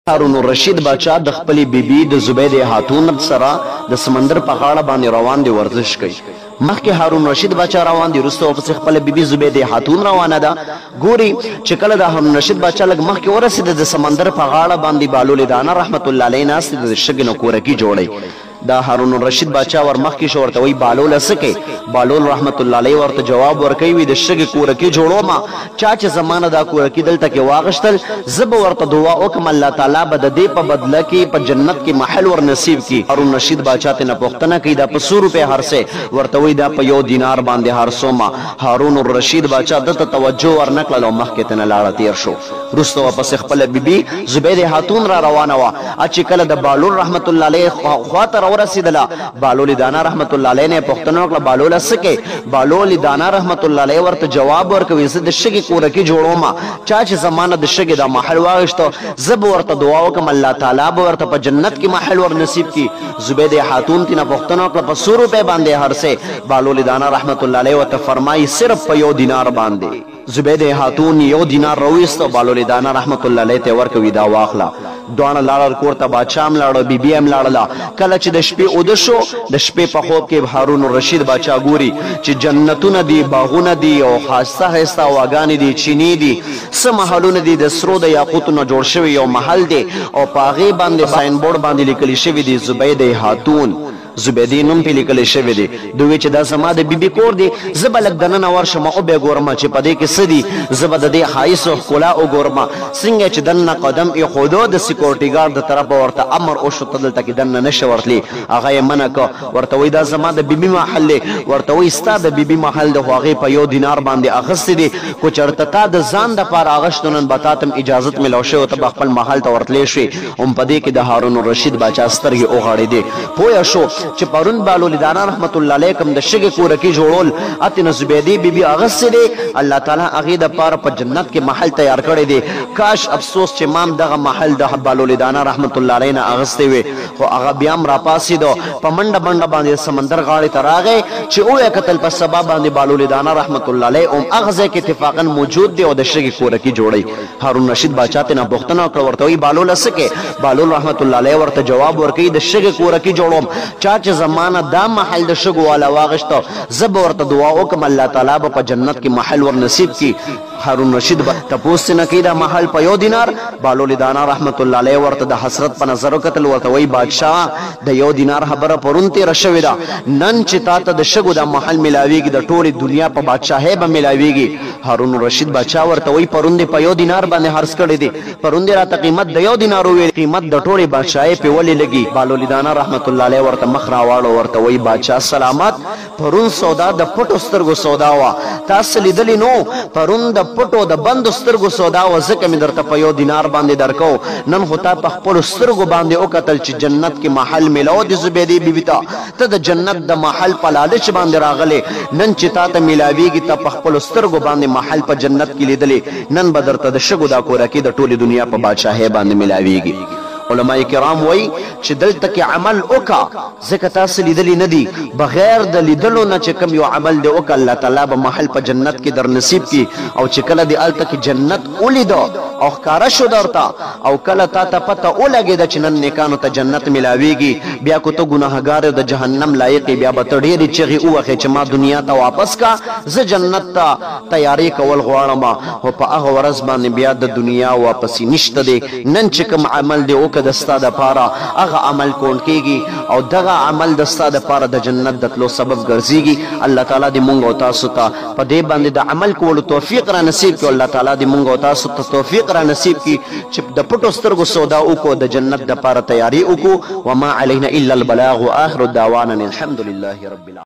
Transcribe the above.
هارون الرشید باچا د خپلې بیبي د زبیدې خاتون سره د سمندر په غاړه باندې روان دی، ورزش کوي. مخکې هارون رشید باچا روان دی، وروسته ورپسې خپله بیبي زبیدې خاتون روانه ده. ګوري چې کله د هارون رشید باچا لږ مخکې ورسېده، د سمندر په غاړه باندې بالولې دانه رحمت الله علیه ناست دی، د شګې نه کورکي جوړوي. دا هارون الرشید باچا ور مخکې شو، ورته وایي بالوله څه کوې؟ بالول رحمت الله علیه ورته جواب ورکوي، وي د شګې کورکي جوړوم، چا چې زما نه دا کورکي دلته کې واغشتل زه به ورته دعا وکړم، الله تعالی به د دې په بدله کې په جنت کې محل ور نصیب کړي. هارون رشید باچا ترې نه پوښتنه کوي دا په څو روپۍ هرڅی؟ ورته وایي دا په 1 دینار باندې هرڅومه. هارون الرشید باچا ده ته توجه ورنه کړله او مخکې ترې نه لاړه تېر شو. وروسته ورپسې خپله بیبي زبیدې خاتون را روانه وه، چې کله د بالول رحمت الله علیه خواته راورسېدله، بالول دانا رحمت الله علیه نه پوښتنه وکړه بالوله څه کوې؟ بالول دانا رحمت الله علیه ورته جواب ورکوي زه د شګې کورکي جوړوم، چا چې زما نه د شګې دا محل واغېسته زه به ورته دعا وکړم، الله تعالی به ورته په جنت کې محل ور نصیب کړي. زبیدې خاتون ترې نه پوښتنه وکړه په څو روپۍ باندې هرڅی؟ بالول دانا رحمت الله علیه ورته فرمایي صرف په 1 دینار باندې. زبیدې خاتون 1 دینار راویست، بالول دانا رحمت الله علیه ته ورکوي دا واخله. دواړه لاړل کور ته، باچا هم لاړه، بیبي هم لاړله. کله چې د شپې اوده شو، د شپې په خوب کې هارون الرشید باچا ګوري چې جنتونه دي، باغونه دي او ښایسته ښایسته هواګانې دي، چینې دي، څه محلونه دي، د سرو د یاقوتو نه جوړ شوی یو محل دی او په هغې باندې ساین بورډ باندې لیکل شوي دي زبیدې خاتون، زبیدې نوم پې لیکل شوی دی. دوی چې دا زما د بیبي کور دی، زه به لږ دننه ورشم او به ګورم چې په دې کې څه دي، زه به د دې ښایست او ښکلا وګورم. څنګه چې دننه قدم ایښودو، د سکیورټي ګارډ د طرفه ورته امر وشو ته دلته کې دننه نه شې ورتلی. هغه یې منع کړ، ورته وایي دا زما د بیبي محل دی. ورته وایي ستا د بیبي محل دی، خو هغې په 1 دینار باندې اخیستی دی، که چېرته تا د ځان دپاره اخیستو نن به تا ته هم اجازت میلاو شوی، ته به خپل محل ته ورتلی شوې. هم په دې کې د هارون الرشید باچا سترګې وغړېدې، پوه شو چې پرون بالول دانا رحمت الله علیه کوم د شګې کورکي جوړول، اتې نه زبیدې بیبي اغستې دی، الله تعالی هغې دپاره په جنت کې محل تیار کړی دی. کاش افسوس چې مام دغه محل د بالول دانا رحمت الله علیه نه اغستی وي. خو هغه بیا هم راپاڅېده، په منډه منډه باندې د سمندر غاړې ته راغی، چې ویې کتل په سبا باندې بالول دانا رحمت الله علیه هم هغه ځای کې اتفاقا موجود دی او د شګې کورکي جوړوي. هارون رشید باچا ترې نه پوښتنه وکړه، ورته وایي بالوله څه کوې؟ بالول رحمت الله علیه ورته جواب ورکوي د شګې کورکي جوړوم، چا چې زمانه دا محل د شګو والا واغېسته زه به ورته دعا وکړم، الله تعالی به په جنت کې محل ور نصیب کړي. هارون رشید به تپوس ترې نه کوي دا محل په 1 دینار. بالول دانا رحمت الله علیه ورته د حسرت په نظر وکتل، ورته وایي بادشاه د 1 دینار خبره پرون تېره شوې ده، نن چې تا ته د شګو دا محل میلاویږي د ټولې دنیا په بادشاهۍ به میلاویږي. هارون رشید بادشاه ورته وایي پرون دې په 1 دینار باندې خرڅ کړی دی، پرون دې راته قیمت د 1 دینار وویل، قیمت د ټولې بادشاهۍ پې ولې لګي؟ بالول دانا رحمت الله علیه ورته مخ راواړو، ورته وایي بادشاه سلامت، پرون سودا د پټو سترګو سودا وه، تاسو لیدلی نو، پرون د پټو د بندو سترګو سودا وه، ځکه مې درته په 1 دینار باندې درکو، نن خو تا په خپلو سترګو باندې وکتل چې جنت کې محل میلاو دی زبیدې بیبي ته، ته د جنت د محل په لالچ باندې راغلی، نن چې تا ته میلاویږي ته په خپلو سترګو باندې محل په جنت کې لیدلی، نن به درته د شګو دا کورکي د ټولې دنیا په بادشاهۍ باندې میلاویږي. علماء کرام وایي چې دلته کې عمل وکړه، ځکه تاسو لیدلی نه دی، بغیر د لیدلو نه چې کوم یو عمل دی وکړه، الله تعالی به محل په جنت کې در نصیب کړي. او چې کله دې هلته کې جنت ولیده او ښکاره شو درته، او کله تا ته پته ولګېده چې نن نیکانو ته جنت میلاویږي، بیا که ته ګناهګار د جهنم لایق یې، بیا به ته ډېرې چغې ووهې چې ما دنیا ته واپس کا، زه جنت ته تیاری کول غواړم. خو په هغه ورځ باندې بیا د دنیا واپسې نشته دی. نن چې کوم عمل دی وکړه د ستا دپاره هغه عمل کون کېږي او دغه عمل د ستا دپاره د جنت د تلو سبب ګرځېږي. الله تعالی دې مونږ او تاسو ته په دې باندې د عمل کولو توفیق را نصیب کړي. الله تعالی دې مونږ او تاسو ته توفیق را نصیب کړي چې د پټو سترګو سودا وکړو، د جنت دپاره تیاری وکړو. وما علینا الا البلاغ واخر دعوانا الحمد لله رب العالمین.